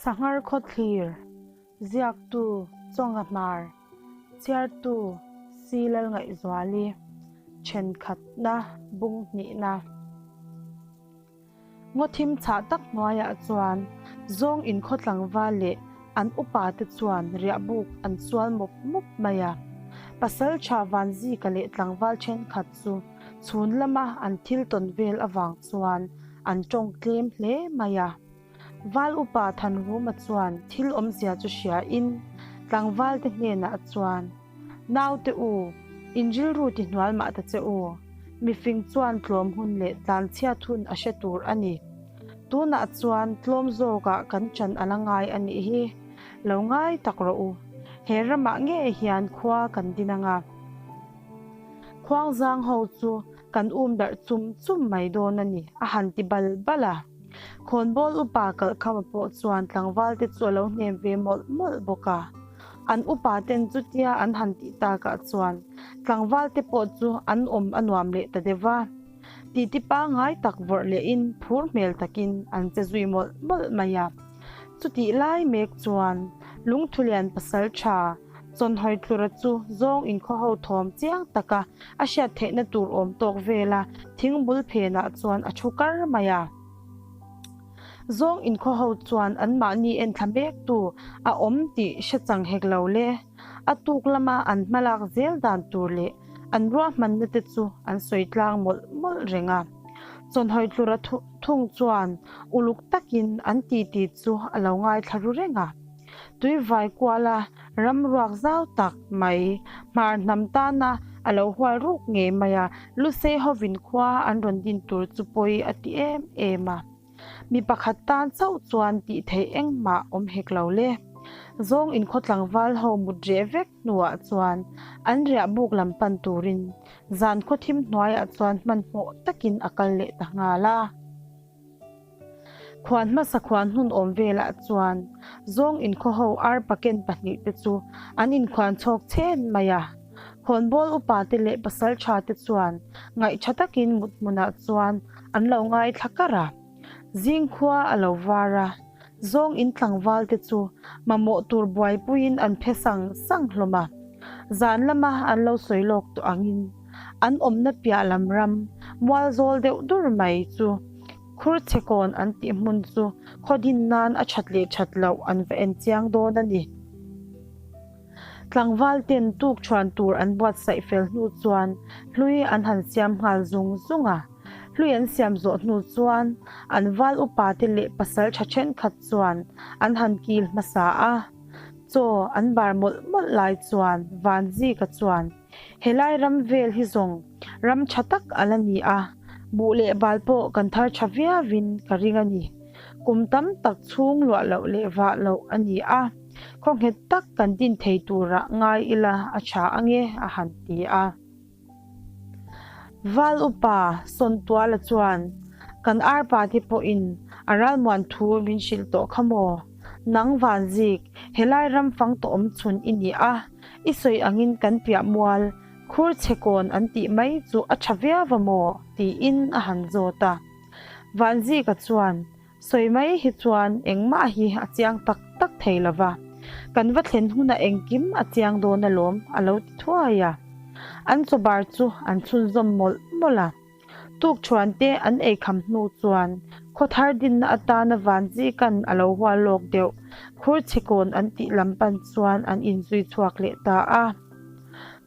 Sanghar Khawthlir, Ziaktu, Chawnga Hmar, Chhiartu, Si Lalngaihzuali, Thenkhatna, Bung hnihna. Ngaw thim chhah tak hnuaiah chuan zawng inkhaw tlangval leh an upa te chuan riahbuk an sual mawp mawp mai a. Pasaltha Vanzika leh tlangval thenkhat chu chhun lama an thil tawn vel avang chuan an tawng tlem hle mai a. Val upa Thanruma chuan thil awmzia chu hria in tlangval te hnenah chuan, Naute u, in rilru ti hnual mah ta che u. Mifing chuan tlawm hun leh tlanchhiat hun a hre tur a ni. Tunah chuan tlawm zawkah kan chan a la ngai a nih hi. Lo ngai tak rawh u. He ramah ngei hian khua kan din ang a. Khuangzang ho chu kan um darh chum chum mai dawn a ni, a han ti bal bal a. Khawnbawl upa Kalhkhama pawh chuan tlangval te chu a lo hnem ve mawlh mawlh bawk a. An upa ten chutia an han tih takah chuan tlangval te pawh chu an awm a nuam leh ta deuh va. Titi pangngai tak vawrh lehin phur hmel takin an che zui mawlh mawlh mai a. Chutih lai mek chuan Lungthulian pasal tha Chawnhawi tlura chu zawng inkhaw ho thawm chiang taka a hriat theihna tur awm tawk vela thingbul phenah chuan a thu kar mai a. Zawng inkhaw ho chuan anmahni enthla mektu a awm tih hre chang hek lo le. A tuk lama an hmalak zel dan tur leh an ruahmanna te chu an sawi tlang mawlh mawlh reng a. Chawnhawi tlura thung chuan uluk takin an titi chu a lo ngaithla ru reng a. Tuivai kuala ram ruak zau tak mai hmar hnam tana a lo hual ruk ngei mai a, Lusei hovin khua an rawn din tur chu pawi a ti em em a. Mi pakhat tan chauh chuan tih theih engmah awm hek lo le. Zawng inkhaw tlangval ho mut reh vek hnuah chuan an riah buk lam pan turin zan khaw thim hnuaiah chuan hmanhmawh takin a kal leh ta nghal a. Khuan hmasa khuan hun awm velah chuan zawng inkhaw ho arpa ken pahnihte chu an inkhuan chhawk chhen mai a. Khawnbawl upate leh pasalthate chuan ngaihtha takin mut hmunah chuan an lo ngaithla kar a. Zingkhua a lo var a, zawng in tlangvalte chu mamawh tur buaipuiin an phe sang sang hlawm a. Zan lama an lo sawi lawk tawh angin An awmna piah lam ram mual zawl deuh dur mai chu khur chhe kawn an tih hmun chu khaw din nan a that leh that loh an va en chiang dawn a ni. Tlangval ten tuk thuan tur an buatsaih fel hnu chuan hlui an han siam nghal zung zung a. Hlui an siam zawh hnu chuan an val upa te leh pasal tha thenkhat chuan an han kil hmasa a. Chaw an bar mawlh mawlh lai chuan Vanzika chuan Helai ram vel hi zawng ram tha tak a la ni a, buh leh bal pawh kan thar tha viauin ka ring a ni. Kum tam tak chhung luah loh leh vah loh a ni a, khaw nghet tak kan din thei turah ngai ila a tha ange a han ti a. Val upa Sawntuala chuan, Kan arpa te pawhin a ralmuan thu min hrilh tawh kha maw? Nang Vanzik, helai ram fang tawh awm chhun i ni a, I sawi angin kan piah mual, khur chhe kawn an tih mai chu a tha viau va maw? tiin a han zawt a. Vanzika chuan, Sawi mai hi chuan engmah hi a chiang tak tak thei lo va, kan va thlen hunah engkim a chiang dawn alawm a lo ti thuai a. An chawbar chu an chhunzawm mawlh mawlh a. Tukṭhuante an eikham hnu chuan khawthar dinna atana Vanzikan a lo hual lawk deuh Khurchhekawn an tih lam pan chuan an inzui chhuak leh ta a.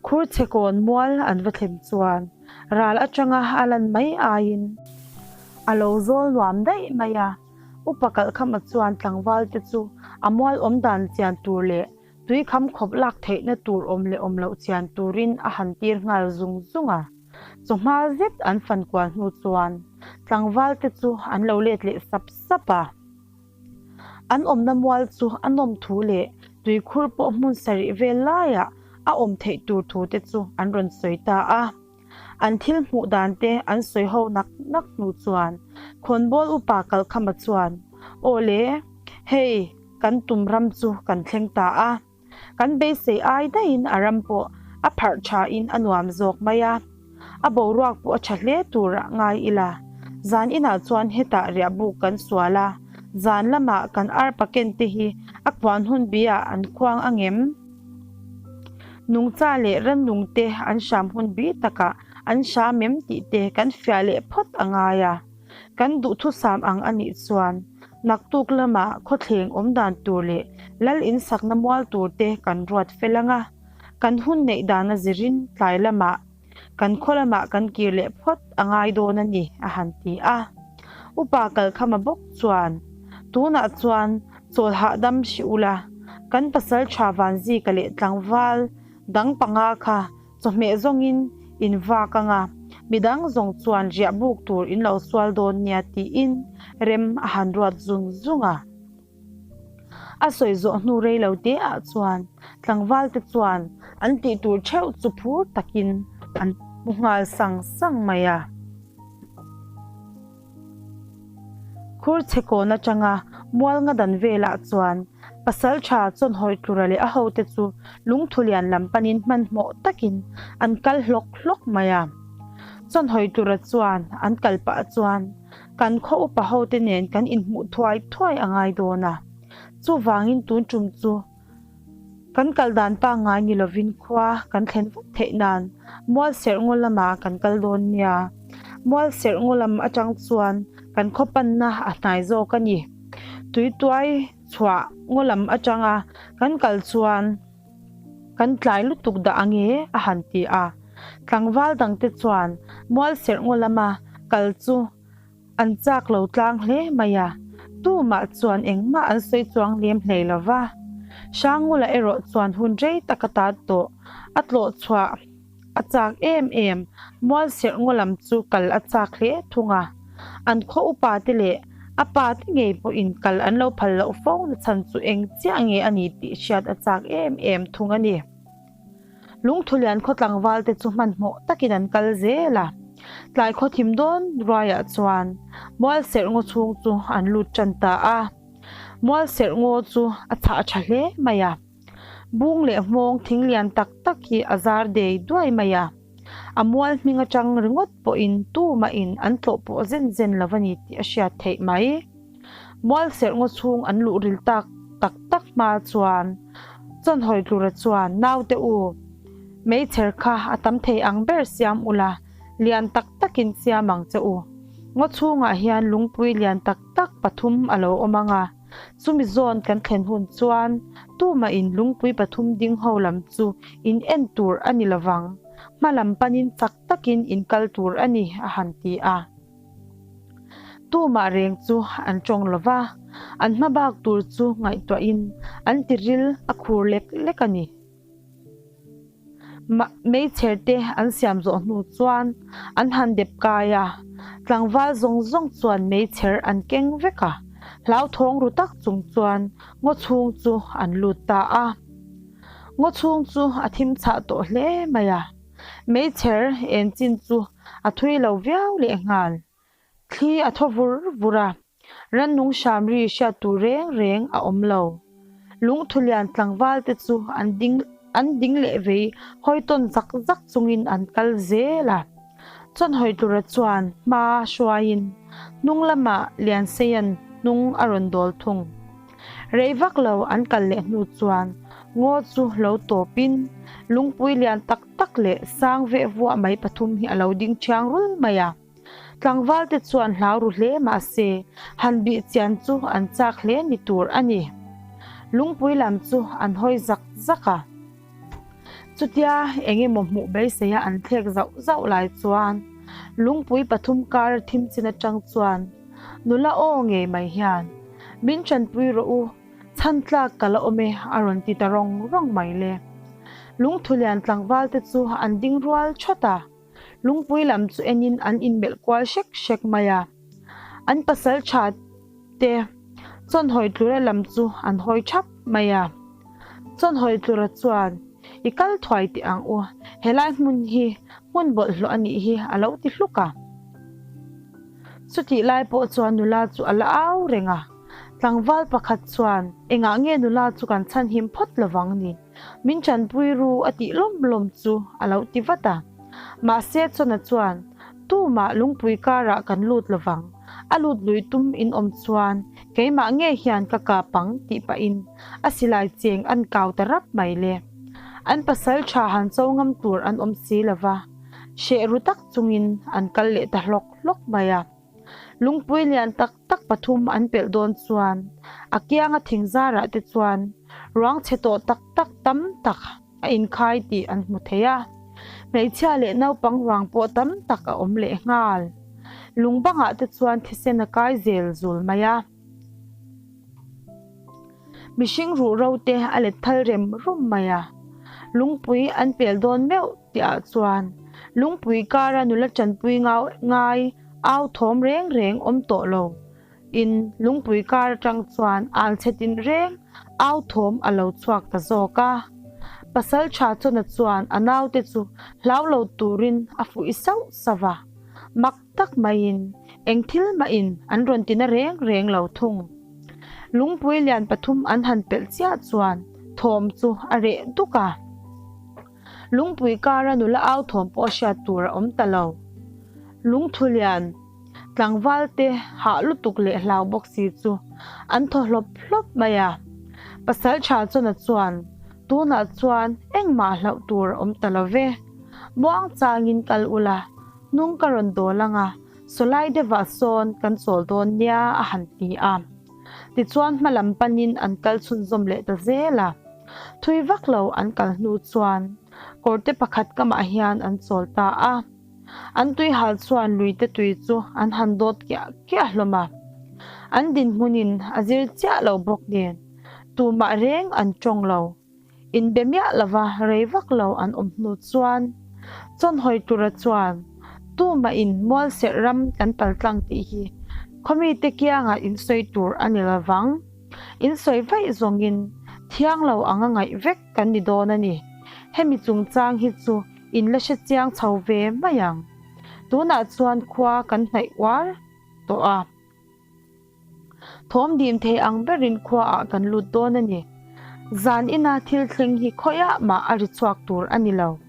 Khurchhekawn mual an va thlen chuan ral atanga a lan mai aiin a lo zawl nuam daih mai a. Upa Kalhkhama chuan tlangvalte chu a mual awm dan chian tur leh tui kham khawp lak theihna tur awm leh awm loh chian turin a han tir nghal zung zung a. Chawhma zet an fan kual hnu chuan tlangval te chu an lo let leh sap sap a. An awmna mual chu a nawm thu leh tuikhur pawh hmun sarih vel laiah a awm theih tur thu te chu an rawn sawi ta a. An thil hmuh dan te an sawi ho nak nak hnu chuan khawnbawl upa Kalkhama chuan, Aw le, hei kan tum ram chu kan thleng ta a. Kan beisei ai daihin a ram pawh a pharh thain a nuam zawk mai a, a boruak pawh a tha hle turah ngai ila. Zan inah chuan hetah riahbuk kan sual a, Zan lamah kan arpa ken te hi a khuan hun bi ah an khuang ang em? Nungcha leh rannung te an hram hun bi takah an hram em tih te kan fiah leh phawt a ngai a. Kan duhthusam ang a nih chuan naktuk lamah khawthleng awm dan tur leh lal insakna mual tur te kan ruat fel ang a. Kan hun neih dan a zirin tlai lamah kan khaw lamah kan kir leh phawt a ngai dawn a ni, a han ti a. Upa Kalkhama bawk chuan, Tunah chuan chawl hahdam hrih ula, kan pasal tha Vanzika leh tlangval dang panga kha chawhmeh zawngin in vak ang a, midang zawng chuan riah buk tur in lo sual dawn nia tiin rem a han ruat zung zung a. A sawi zawh hnu rei lo te ah chuan tlangval te chuan an tih tur theuh chu phur takin an hmu nghal sang sang mai a. Khur chhe kawn atanga mual nga dan velah chuan pasal tha chawnhawi tlura leh a hote chu lungthu lian lam panin hmanhmawh takin an kal hlawk hlawk mai a. Chawnhawi tlura chuan an kal pah chuan Kan khaw upa hote nen kan inhmuh thuai thuai a ngai dawn a, chuvangin tun tum chu kan kal dan pangngai ni lovin khua kan thlen vat theih nan mual serh ngaw lamah kan kal dawn nia. Mual serh ngaw lam atang chuan kan khaw panna a hnai zawk a ni. Tuituai chhuah ngaw lam atanga kan kal chuan Kan tlai lutuk dah ange a han ti a. Tlangval dangte chuan mual serh ngaw lama kal chu an chak lo tlang hle mai a, tumah chuan engmah an sawi chuang lem hlei lo va. Hrangngula erawh chuan hun rei tak a tat tawh, a tlawh chhuah a chak em em, mual serh ngaw lam chu kal a chak hle thung a. An khaw upa te leh a pa te ngei pawhin kal an lo phal loh fo na chhan chu eng chiah nge a ni tih hriat a chak em em thung a ni. Lungthulian khaw tlangval te chu hmanhmawh takin an kal zel a, tlai khaw thim dawn ruaiah chuan mual serh ngaw chhung chu an lut tan ta a. Mual serh ngaw chu a chhah tha hle mai a. Bung leh hmawng thing lian tak tak hi a zar dei duai mai a, a mual hming atang ringawt pawhin tumahin an tlawh pawh zen zen lo a ni tih a hriat theih mai. Mual serh ngaw chhung an luh ril tak tak tak hma chuan Chawnhawi tlura chuan naute u meichher kha a tam thei ang ber siam ula lian tak takin siam ang che u. Ngaw chhungah hian lungpui lian tak tak pathum a lo awm ang a. Chumi zawn kan thlen hun chuan tumahin lungpui pathum ding ho lam chu in en tur a ni lovang, hma lam panin chak takin in kal tur a ni, a han ti a. Tumah reng chu an tawng lova, an hma bak tur chu ngaihtuahin an tiril a khur lek lek a ni. Meichher te an siam zawh hnu chuan an han dep kai a, tlangval zawng zawng chuan meichher an keng vek a, hlauthawng ru tak chung chuan ngaw chhung chu an lut ta a. Ngaw chhung chu a thim chhah tawh hle mai a, meichher en chin chu a thui lo viau lehnghal. Thli a thaw vur vur a, rannung hram ri hriat tur reng reng a awm lo. Lungthulian tlangval te chu an ding an ding leh vei hawi tawn zak zak chungin an kal zel a. Chawnhawi tura chuan hma hruaiin hnung lamah Lianseia'n hnung a rawn dawl thung. Rei vak lo an kal leh hnu chuan ngaw chu lo tawpin lungpui lian tak tak leh sang veh vuah mai pathum hi a lo ding thiang rul mai a. Tlangval te chuan hlau ru hle mahse han bih chian chu an chak hle ni tur a ni. Lungpui lam chu an hawi zak zak a. Chutia eng emaw hmuh beiseia an thlek zauh zauh lai chuan lungpui pathum kar thim chin atang chuan nula aw ngei mai hian min tanpui rawh u, chhan tlak ka la awm e a rawn ti ta rawng rawng mai le. Lungthulian tlangval te chu an ding rual thawt a. Lungpui lam chu enin an inmelh kual hrek hrek mai a, an pasal tha te chawnhawi tlura lam chu an hawi thap mai a. Chawnhawi tlura chuan, I kal thuai teh ang u, helai hmun hi hmun bawlhhlawh a nih hi a lo ti hluk a. Chutih lai pawh chuan nula chu a la au reng a, tlangval pakhat chuan, Engah nge nula chu kan chhanhim phawt lovang ni? Min chanpui ru a tih lawm lawm chu a lo ti vat a. Mahse Chona chuan, Tumah lungpui karah kan lut lovang, a lut lui tum in awm chuan Keimah ngei hian ka kap ang tih pahin a silai cheng an kau ta rap mai le. An pasal tha han cho ngam tur an awm si lo va, hreh ru tak chungin an kal leh ta hlawk hlawk mai a. Lungpui lian tak tak pathum an pelh dawn chuan a kianga thing zarah te chuan ruang chhe tawh tak tak tam tak a inkhai tih an hmu thei a, hmeichhia leh naupang ruang pawh tam tak a awm leh nghal. Lung bangah te chuan thisen a kai zel zul mai a. Mihring ruh ro te a let thal rem rum mai a. Lungpui an pel dawn meuh tihah chuan lungpui kara nula tanpui ngau ngai au thawm reng reng awm tawh lo in lungpui kar atang chuan al chhe tin reng au thawm a lo chhuak ta zawk a. Pasal tha chawna chuan a naute chu hlau lo turin a fuih sauh sauh a. Mak tak maiin eng thil mahin an rawn tina reng reng lo thung. Lungpui lian pathum an han pelh chiah chuan thawm chu a reh duk a. Lungpui kara nula au thawm pawh hriat tur a awm ta lo. Lungthu lian tlangval te hah lutuk leh hlau bawk si chu an thaw hlawp hlawp mai a. Pasal tha chawna chuan tunah chuan engmah hlauh tur a awm ta lo ve. Muang changin kal ula, hnung ka rawn dawl ang a, sawlai deuhah sawn kan chawl dawn nia a han ti a. Tichuan hma lam panin an kal chhunzawm leh ta zel a. Thui vak lo an kal hnu chuan kawrte pakhat kamah hian an chawl ta a. An tui hal chuan luite tui chu an han dawt kiah kiah hlawm a. An dinhmunin a zir chiah lo bawk nen tumah reng an tawng lo. Inbe miah lova rei vak lo an awm hnu chuan Chawnhawi tura chuan Tumahin Mualserh ram kan paltlang tih hi khawmite kiangah insawi tur a ni lovang. Insawi vaih zawngin thiang lo anga ngaih vek kan ni dawn a ni. Hemi chungchang hi chu in la hre chiang chho ve mai ang. Tunah chuan khua kan hnaih uar tawh a. Thawm dim thei ang berin khuaah kan lut dawn a ni. Zan ina thil thleng hi khawiah mah a ri chhuak tur a ni lo.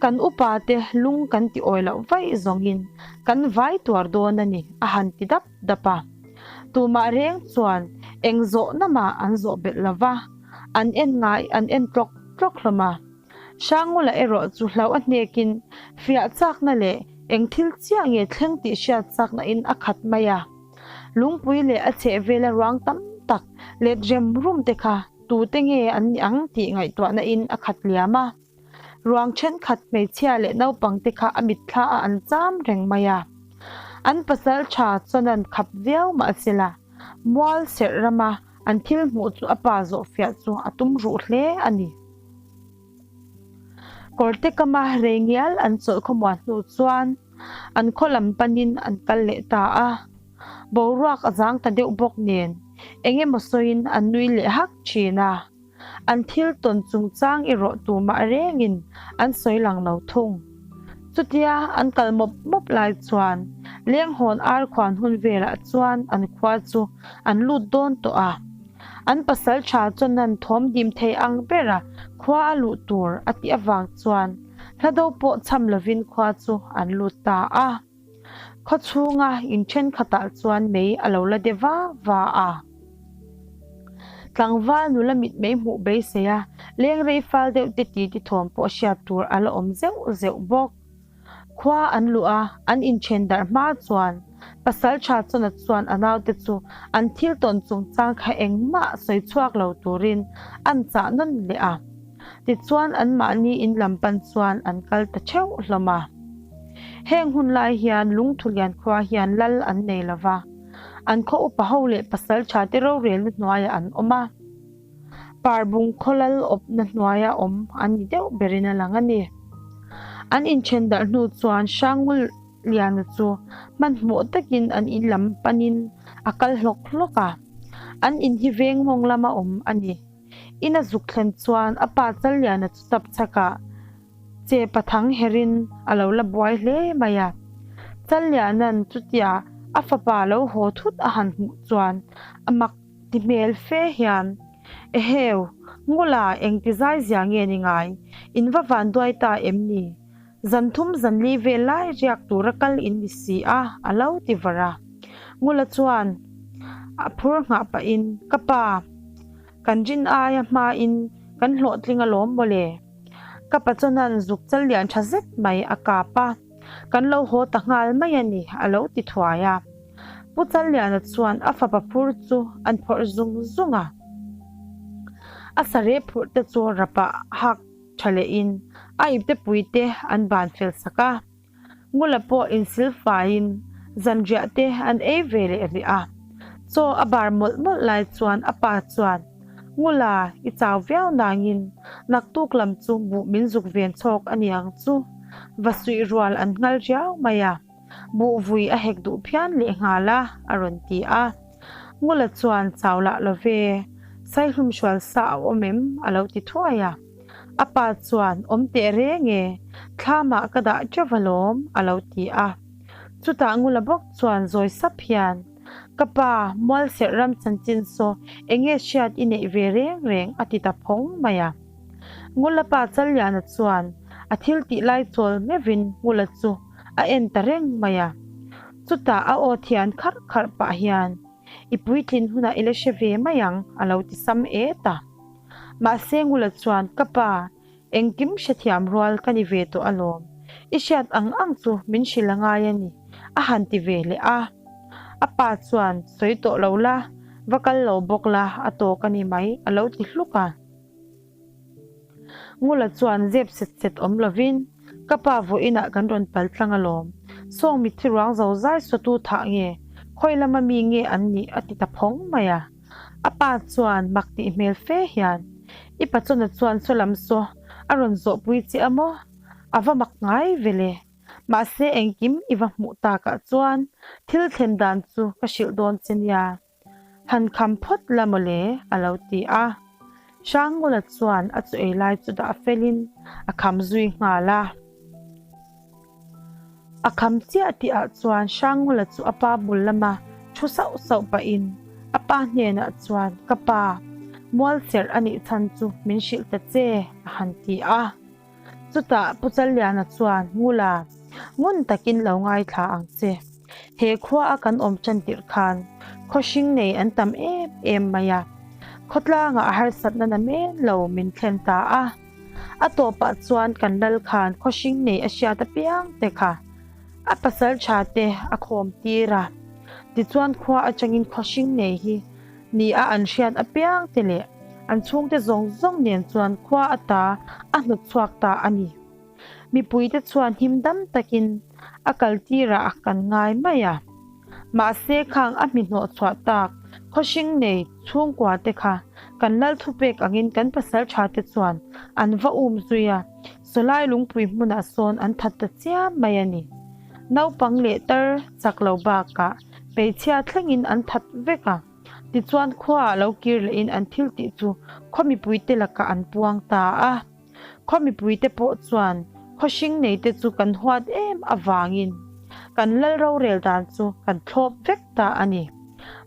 Kan upa te lung kan ti awi loh vaih zawngin kan vai tuar dawn a ni, a han ti dap dap a. Tumah reng chuan eng zawhna mah an zawh belh lo va, an en ngai an en tlawk tlawk hlawm a. Hrangula erawh chu hlauh a hnekin fiah chakna leh eng thil chiah nge thleng tih hriat chakna in a khat mai a. Lungpui leh a chhehvela ruang tam tak let rem rum te kha tute nge an ni ang tih ngaihtuahna in a khat liam a. Ruang thenkhat hmeichhia leh naupang te kha a mitthla a an cham reng mai a. An pasal tha chuan an khap viau mahsela mual serh rama an thil hmuh chu a pa zawhfiah chu a tum ruh hle a ni. Kawrte kama rei ngial an chawlh khawmuan hnu chuan an khaw lam panin an kal leh ta a. Boruak a zang ta deuh bawk nen eng emaw sawiin an nui leh hak thin a. An thil tawn chungchang erawh tumah rengin an sawi lang lo thung. Chutia an kal mawp mawp lai chuan Lenghawn ar khuan hun velah chuan an khua chu an lut dawn tawh a. An pasal tha chuan an thawm dim thei ang bera khua a luh tur a tih avang chuan hlado pawh cham lovin khua chu an lut ta a. Khaw chhunga in thenkhatah chuan mei a lo la de va va a. Tlangval nula mitmei hmuh beisei a, leng rei fal deuh te ti ti thawm pawh hriat tur a la awm zeuh zeuh bawk. Khua an luh a, an inthen darh hma chuan pasal tha chawna chuan a naute chu an thil tawn chungchang kha engmah sawi chhuak lo turin an chah nawn leh a. Tichuan anmahni in lam pan chuan an kal ta theuh hlawm a. Heng hun lai hian Lungthulian khua hian lal an nei lo va, an khaw upa ho leh pasal tha te rorelna hnuaiah an awm a. Parbung khawlal awpna hnuaia awm an ni deuh berin a lang a ni. An inthen darh hnu chuan Hrangul Liana chu hmanhmawh takin an in lam panin a kal hlawk hlawk a. An in hi veng mawng lama awm a ni. In a zuk thlen chuan a pa Challiana chu tap chhakah che pathang herin a lo la buai hle mai a. Challiana'n chutia a fapa lo haw thut a han hmuh chuan a mak Ti hmel fe hian, Eheu, Ngula engti zai zia nge ni ngai? In va van duai ta em ni? Zan thum zan li vel lai riak tura kal in ni si a, a lo ti var a. Ngula chuan, A phur nghah pahin, Ka pa, kan rin aia hmain kan hlawhtling alawm mawle. Ka pa chuan zuk chal lian tha zet mai a kap a, kan lo haw ta nghal mai a ni, a lo ti thuai a. Pu Challiana chuan a fapa phur chu an phawrh zung zung a. A sareh phurh te chu rapah hak tha lehin a ipte pui te an ban fel sak a. Ngula pawh insil faiin zanriah te an ei ve leh rih a. Chaw a bar mawlh mawlh lai chuan a pa chuan, Ngula, i chau viau nangin naktuk lam chu buh min zuk ven chhawk a niang chu. Va suih rual an nghal riau mai a. Buh vui a hek duh phian lehnghal a, a rawn ti a. Ngula chuan chau lah lo ve, Saihlum hrual sa a awm em? a lo ti thuai a. A pa chuan, Awm teh reng e, thlamah ka dah teuh alawm, a lo ti a. Chutah Ngula bawk chuan zawi sap hian, Ka pa, Mualserh ram chanchin saw enge hriat i neih ve reng reng? a ti ta phawng mai a. Ngula pa Challiana chuan a thil tih lai chawl meuhin Ngula chu a en ta reng mai a. Chutah a aw thian kharh kharh pah hian, I puitlin hunah i la hre ve mai ang, a lo ti sam et a. Mahse Ngula chuan, Ka pa, engkim hrethiam rual ka ni ve tawh alawm. I hriat ang ang chu min hrilh a ngai a ni, a han ti ve leh a. A pa chuan, Sawi tawh lo la, va kal lo bawk la, a tawk a ni mai, a lo ti hluk a. Ngula chuan zep set set awm lovin, Ka pa vawiinah kan rawn pal tlang alawm. Sawng mitthi ruang zo zai sawtu thah nge, khawi lama mi nge an nih a ti ta phawng mai a. A pa chuan mak tih hmel fe hian, I pachawna chuan saw lam saw a rawn zawhpui che a maw? A va mak ngai ve le. Mahse engkim i va hmuh takah chuan thil thlen dan chu ka hrilh dawn che nia. Han kham phawt la mawle, a lo ti a. Hrangngula chuan a chu ei lai chu dah felin a kham zui nghal a. A kham chiah tihah chuan Hrangngula chu a pa bul lama thu sauh sauh pahin a pa hnenah chuan, Ka pa, mual serh a nih chhan chu min hrilh ta che, a han ti a. Chutah Pu Challiana chuan, Ngula, ngun takin lo ngaithla ang che. He khua a kan awm tan tirh khan khaw hring nei an tam em em mai a, khawtlangah a harsatna na men lo min thlen ta a. A tawpah chuan kan lal khan khaw hring nei a hriat apiang te kha a pasal tha te a khawm tir a. Tichuan khua atangin khaw hring nei hi ni a an hriat apiang te leh an chhungte zawng zawng nen chuan khua ata a hnawt chhuak ta a ni. Mipuite chuan him dam takin a kal tirah kan ngai mai a. Mahse khang a hmi hnawh chhuah tak khawhring nei chhungkua te kha kan lal thupek angin kan pasal tha te chuan an va um zui a, sawlai lungpui hmunah sawn an that ta chiam mai a ni. Naupang leh tar chak lo bakah hmeichhia thlengin an that vek a. Tichuan khuaah lo kir lehin an thil tih chu khaw mipuite lakah an puang ta a. Khaw mipuite pawh chuan khawhring neite chu kan huat em avangin kan lal rorel dan chu kan thlawp vek ta a ni.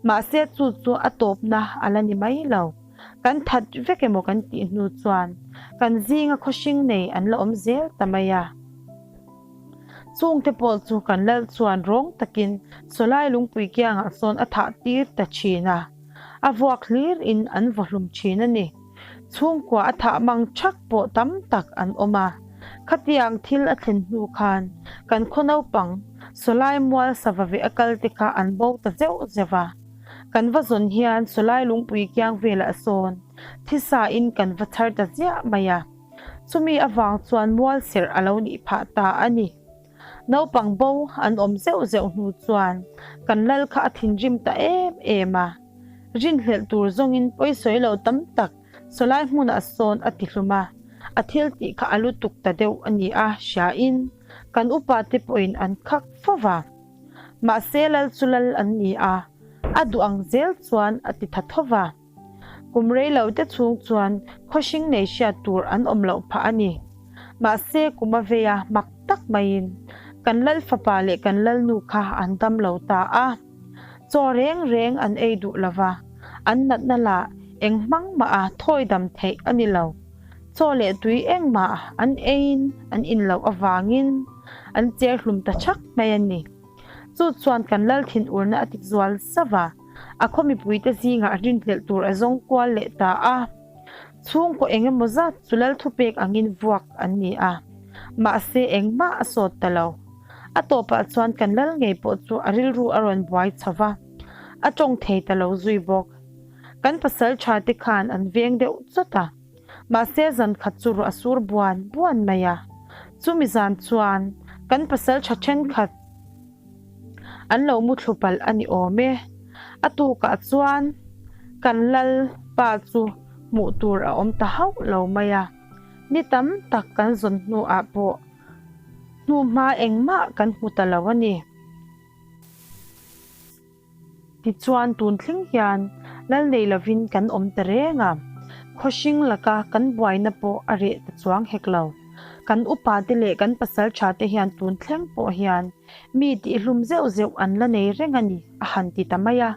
Mahse chu chu a tawpna a la ni mai lo. Kan that vek emaw kan tih hnu chuan kan zinga khawhring nei an la awm zel ta mai a. Chungte pawh chu kan lal chuan rawng takin sawlai lungpui kiangah sawn a thah tir ta thin a. A vuak hlir in an vaw hlum thin a ni. Chhungkua a thah mang thak pawh tam tak an awm a. Khatiang thil a thlen hnu khan kan khaw naupang sawlai mual sava veh a kal te kha an bo ta zeuh zeuh a. Kan va zawn hian sawlai lungpui kiang velah sawn thisa in kan va chhar ta ziah mai a. Chumi avang chuan mual serh a lo nih phah ta a ni. Naupang bo an awm zeuh zeuh hnu chuan kan lal kha a thinrim ta em em a. Rinhlelh tur zawngin pawisawi lo tam tak sawlai hmunah sawn a ti hlum a, a thil tih kha a lutuk ta deuh a ni a hriain kan upa te pawhin an khak fo va. Mahse lal chu lal an ni a, a duh ang zel chuan a ti tha tho va. Kum rei lo te chhung chuan khawhring nei hriat tur an awm loh phah a ni. Mahse kum a vei a, mak tak maiin kan lal fapa leh kan lalnu kha an dam lo ta a. Chaw reng reng an ei duh lo va, an natna lah eng hmang mah a thawi dam theih a ni lo. Chaw leh tui engmah an eiin an in loh avangin an cher hlum ta thak mai a ni. Chu chuan kan lal thinurna a ti zual zauh a. A khaw mipuite zingah rinhlelh tur a zawng kual leh ta a. Chhungkaw eng emaw zat chu lal thupek angin vuak an ni a, mahse engmah a sawt ta lo. A tawpah chuan kan lal ngei pawh chu a rilru a rawn buai chho va, a tawng thei ta lo zui bawk. Kan pasal tha te khan an veng deuh chawt a, mahse zan khat chu ruah a sur buan buan mai a. Chumi zan chuan kan pasal tha thenkhat an lo mu thlu palh a ni awm e. A tukah chuan kan lal pa chu hmuh tur a awm ta hauh lo mai a, ni tam tak kan zawn hnuah pawh hnuhma engmah kan hmu ta lo a ni. Tichuan tun thleng hian lal nei lovin kan awm ta reng a, khawhring laka kan buaina pawh a reh ta chuang hek lo. Kan upa te leh kan pasal tha te hian tun thleng pawh hian mi tihhlum zeuh zeuh an la nei reng a ni a han ti ta mai a.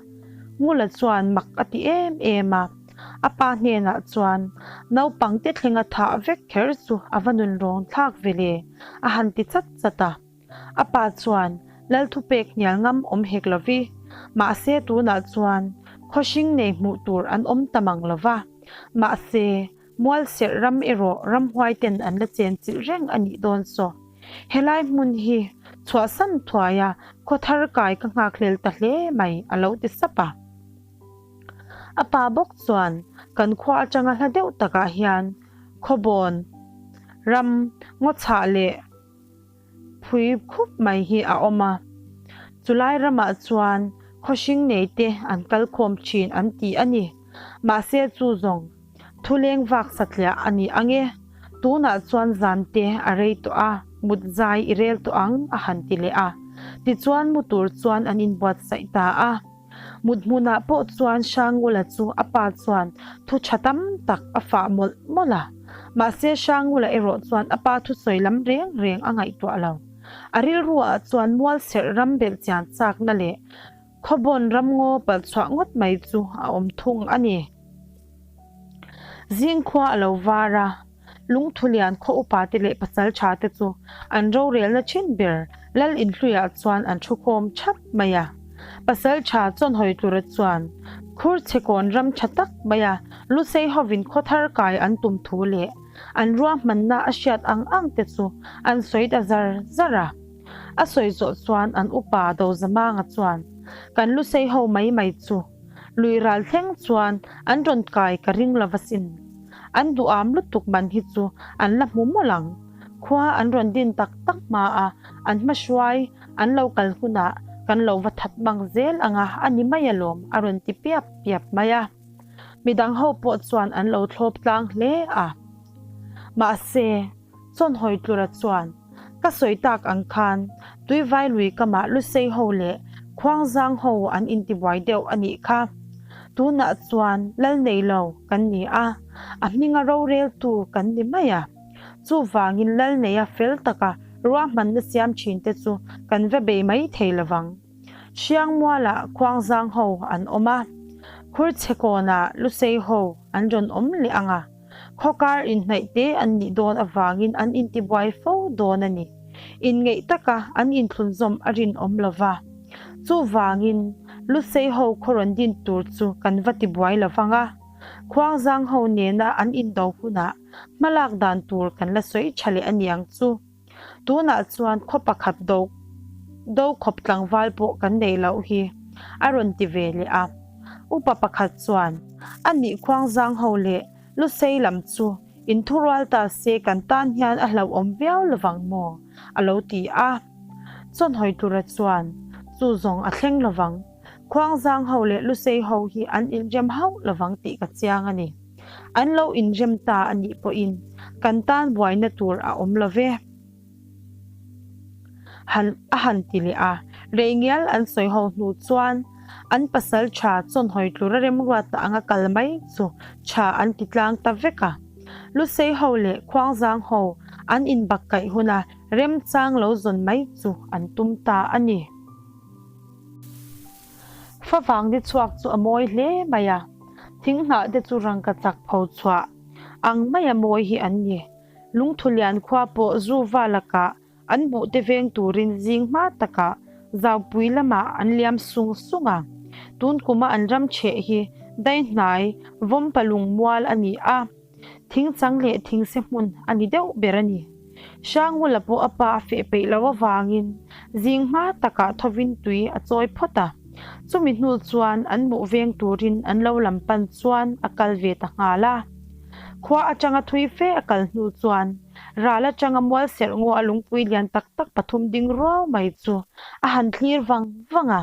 Ngula chuan mak a ti em em a, a pa hnenah chuan naupang te thlenga thah vek kher chu a va nun rawng thlak ve le a han ti chat chat a. A pa chuan lal thupek hnial ngam awm hek lo vi, mahse tunah chuan khawhring nei hmuh tur an awm ta mang lo va. Mahse, mual serh ram erawh ramhuai ten an la chen chilh reng a nih dawn saw. Helai hmun hi chhuahsan thuaia khaw thar kai ka nghakhlel ta hle mai a lo ti sap a. A pa bawk chuan kan khua atanga hla deuh takah hian khawbawn ram ngaw chhah leh Phui khup mai hi a awm a, chulai ramah chuan khawhring nei te an kal khawm thin an ti a ni. Mahse chu zawng thuleng vak satliah a ni ang e, tunah chuan zan te a rei tawh a, mut zai i rel tawh ang a han ti leh a. Tichuan mu tur chuan an inbuatsaih ta a. Mut hmunah pawh chuan Hrangula chu a pa chuan thu tha tam tak a fah mawlh mawlh a. Mahse Hrangula erawh chuan a pa thusawi lam reng reng a ngaihtuah lo. A rilruah chuan mual serh ram belh chian chakna leh khawbawn ram ngaw palh chhuah ngawt mai chu a awm thung a ni. Zingkhua a lo var a. Lungthulian khaw upate leh pasalthate chu an rorelna thin ber Lal Inhluiah chuan an thukhawm thap mai a. Pasaltha Chawnhawi tura chuan Khurchhekawn ram tha tak maia Lusei hovin khaw thar kai an tum thu leh an ruahmanna a hriat ang ang te chu an sawi ta zar zar a. A sawi zawh chuan an upa Dozamanga chuan kan Lusei ho mai mai chu Lui ral thleng chuan an rawn kai ka ring lo asin. An duham lutuk man hi chu an la hmu mawlh ang. Khua an rawn din tak tak hma a, an hmahruai an lo kal hunah kan lo va that mang zel anga a ni mai alawm a rawn ti piap piap mai a. Midang ho pawh chuan an lo thlawp tlang hle a. Mahse, Chawnhawi tlura chuan, Ka sawi tak ang khan Tuivai lui kamah Lusei ho leh Khuangzang ho an intibuai deuh a nih kha. Tunah chuan lal nei lo kan ni a, a hminga roreltu kan ni mai a. Chuvangin lal neia fel taka ruahmanna siam thinte chu kan va bei mai thei lovang. Hriangmualah Khuangzang ho an awm a, Khurchhekawnah Lusei ho an rawn awm leh ang a. Khawkar inhnaih te an nih dawn avangin an intibuai fo dawn a ni. Inngeih taka an inthlunzawm a rinawm lo va. Chuvangin, Lusei ho khaw rawn din tur chu kan va tibuai lo vang a. Khuangzang ho nena an indo hunah hmalak dan tur kan la sawi tha leh a niang chu. Tunah chuan khaw pakhat do do khawp tlangval pawh kan nei loh hi a rawn ti ve leh a. Upa pakhat chuan, A nih khuangzang ho leh Lusei lam chu inthurual ta se kan tan hian a hlauhawm viau lovang maw? a lo ti a. Chawnhawi tura chuan, Chu zawng a thleng lovang. Khuangzang ho leh Lusei ho hi an inrem hauh lovang tih ka chiang a ni. An lo inrem ta a nih pawhin kan tan buaina tur a awm lo ve. Han a han ti leh a, reingial an sawi ho hnu chuan an pasal tha chawnhawi tlura remruatna anga kal mai chu tha an ti tlang ta vek a. Lusei ho leh Khuangzang ho an inbak kaih huna remchang lo zawn mai chu an tum ta a ni. Favang ni chhuak chu a mawi hle mai a, thinghnah te chu rangka chak pho chhuah ang maia mawi hi an ni. Lungthulian khua pawh Zuva lakah an buhte veng turin zing hma takah Zaupui lamah an liam sung sung a. Tun kuma an ram chheh hi daihnai vawmpa lungmual a ni a, thingchang leh thingse hmun a ni deuh ber a ni. Hrangula pawh a pa a feh peih loh avangin zing hma takah thovin tui a chawi phawt a, chumi hnu chuan an hmuh veng turin an lo lam pan chuan a kal ve ta nghal a. Khua atanga thui fe a kal hnu chuan ral atanga mual serh ngaw a lungpui lian tak tak pathum ding ruau mai chu a han thlir vang vang a.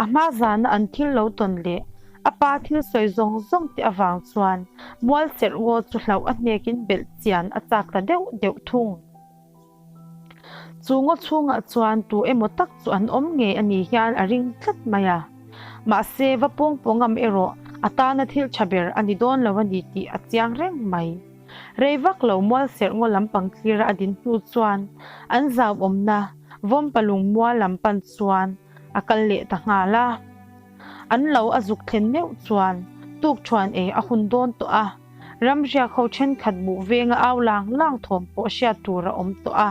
A hma zana an thil lo tawn leh a pa thil sawi zawng zawng te avang chuan mual serh ngaw chu hlauh a hnekin belh chian a chak ta deuh deuh thung. Chu ngaw chhungah chuan tu emaw tak chu an awm ngei a ni hian a ring tlat mai a. Mahse, va pawng pawngam erawh a tana thil tha ber a ni dawn lo a ni tih a chiang reng mai. Rei vak lo mual serh ngaw lampang thlira a din hnu chuan an zau awmna vawmpa lungmual lam pan chuan a kal leh ta nghal a. An lo a zuk thlen meuh chuan tukṭhuan ei a hun dawn tawh a. Ramriak ho thenkhat buh venga au lang lang thawm pawh hriat tur a awm tawh a.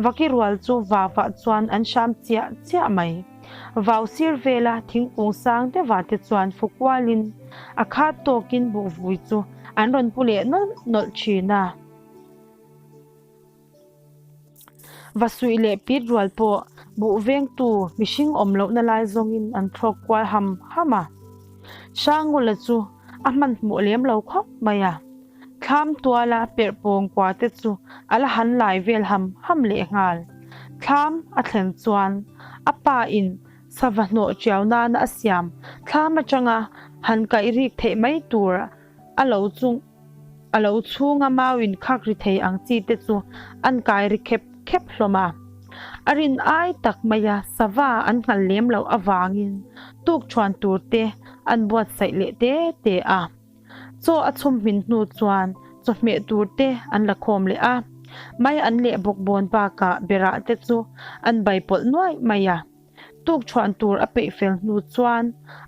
Vaki rual chu vavah chuan an hram chiah chiah mai. Vau sir vela thingkung sang deuhah te chuan fu kualin a khat tawkin buh vui chu an rawn pu leh nawlh nawlh thin a. Va suih leh pit rual pawh buh vengtu mihring awm lohna lai zawngin an thlawk kual ham ham a. Hrangula chu a hmanhmawh lem lo khawp mai a. Thlam tuala perh pawng kua te chu a la han lai vel ham ham leh nghal. Thlam a thlen chuan a pa in sava hnawh tiau nana a siam thlam atanga han kaih rik theih mai tur a lo chung A lo chhunga mau in khak ri thei ang chi te chu an kai ri khep khep hlawm a. A rin ai tak maia sava an nghal lem loh avangin tukṭhuan tur te an buatsaih leh te te a. Chaw a chhum hmin hnu chuan chawhmeh tur te an la khawm leh a. Mai an leh bawk bawn bakah berah te chu an bai pawlh nuaih mai a. Tukṭhuan tur a peih fel hnu chuan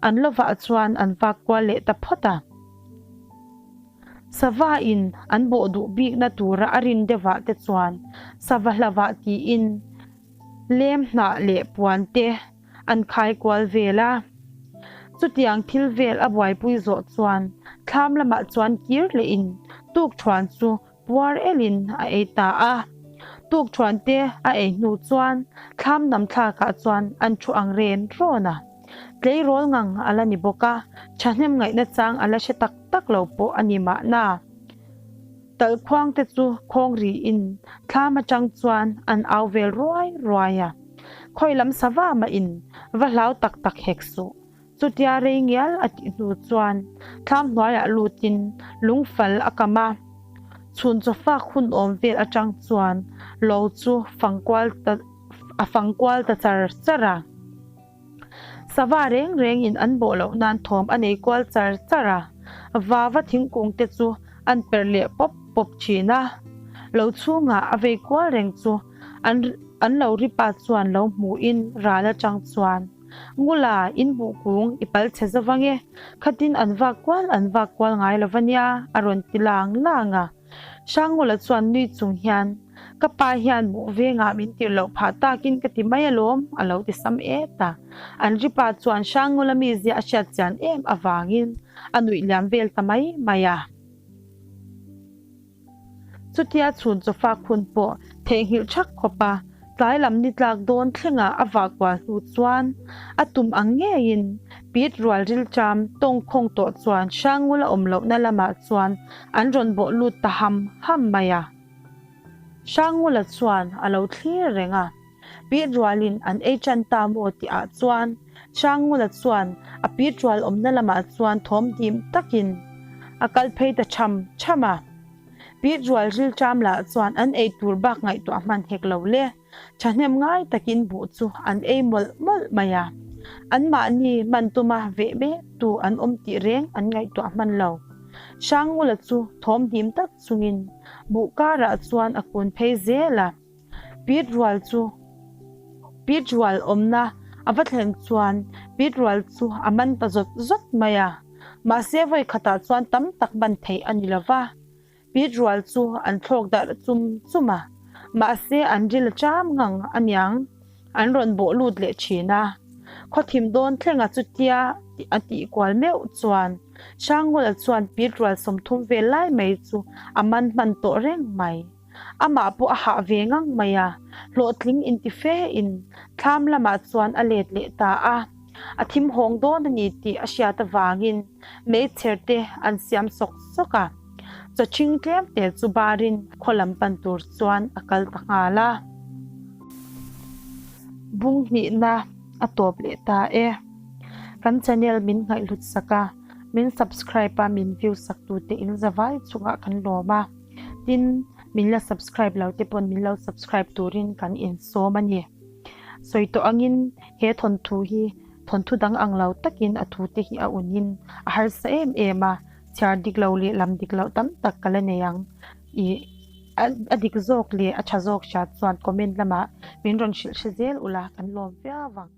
an lovah chuan an vak kual leh ta phawt a. Sava in an bawh duh bikna tura a rin deuhah te chuan sava hlavah tiin lem hnah leh puan te an khai kual vel a. Chutiang thil vel a buaipui zawh chuan thlam lamah chuan kir lehin tukṭhuan chu Puar elin a ei ta a. Tukṭhuan te a ei hnu chuan thlam nam thlakah chuan an thu ang ren rawn a. Tleirawl ngang a la ni bawk a, thahnem ngaihna chang a la hre tak tak lo pawh a ni mahna. Talhkhuang te chu khawng riin thlam atang chuan an au vel ruai ruai a. Khawi lam sava mahin va hlau tak tak hek suh. Chutia rei ngial a tih hnu chuan thlam hnuaiah lutin lungfal a kam a, chhun chawfak hun awm vel atang chuan lo chu fang kual ta a fang kual ta char char a. Sava reng rengin an bawh loh nan thawm a nei kual char char a, vava thingkung te chu an per leh pawp pawp thin a. Lo chhungah a vei kual reng chu an an lo ripa chuan lo hmuhin ral atang chuan Ngula, in buh kung i pal chhe zo vang e, khatin an vak kual an vak kual ngai lo va nia, a rawn ti lang lang a. Hrangngula chuan nui chung hian, Ka pa hian buh vengah min tir loh phah takin ka ti mai alawm, a lo ti sam et a. An ripa chuan Hrangngula mizia a hriat chian em avangin a nuih liam vel ta mai mai a. Chutia chhun chawfak hun pawh theihnghilh thak khawp a, tlai lam ni tlak dawn thlengah a vah kual hnu chuan a tum ang ngeiin Pit rual rilṭam tawngkhawng tawh chuan Hrangngula awm lohna lamah chuan an rawn bawh lut ta ham ham mai a. Hrangngula chuan a lo thlir reng a, Pit rualin an ei ṭan ta maw tih ah chuan Hrangngula chuan a pit rual awmna lamah chuan thawm dim takin a kal phei ta ṭham ṭham a. Pit rual rilṭam lah chuan an ei tur bak ngaihtuah hman hek lo le, ṭhahnem ngai takin buh chu an ei mawlh mawlh mai a. Anmahni man tuma veh mek tu an awm tih reng an ngaihtuah hman lo. Hrangngula chu thawm dim tak chungin buh karah chuan a kun phei zel a. Pit rual chu Pit rual awmna a va thlen chuan Pit rual chu a man ta zawt zawt mai a. Mahse vawi khatah chuan tam tak man theih a ni lo va. Pit rual chu an thlawk darh chum chum a. Mahse an ril a cham ngang aniang an rawn bawh lut leh thin a. Khawthim dawn thlenga chutia a tih kual meuh chuan Hrangngula chuan pit rual 30 vel lai mai chu a man hman tawh reng mai. Amah pawh a hah ve ngang mai a, hlawhtling inti fe in thlam lamah chuan a let leh ta a. A thim hawng dawn a ni tih a hriat avangin meichher te an siam sawk sawk a. Chawchhing tlem te chu barin khaw lam pan tur chuan a kal ta nghal a. Bung hnihna a tawp leh ta e. Kan channel min ngaihhlut sak a, min subscribe a min view sak tute in zavai chungah kan lawm a. Tin, min la subscribe lo te pawn min lo subscribe turin kan insawm a ni. Sawi tawh angin he thawnthu hi thawnthu dang ang lo takin a thu te hi a unin a harsa em em a, chhiar dik lo leh lam dik loh tam tak ka la nei ang. Ih a dik zawk leh a tha zawk hria chuan comment lamah min rawn hrilh hre zel ula kan lawm viau ang.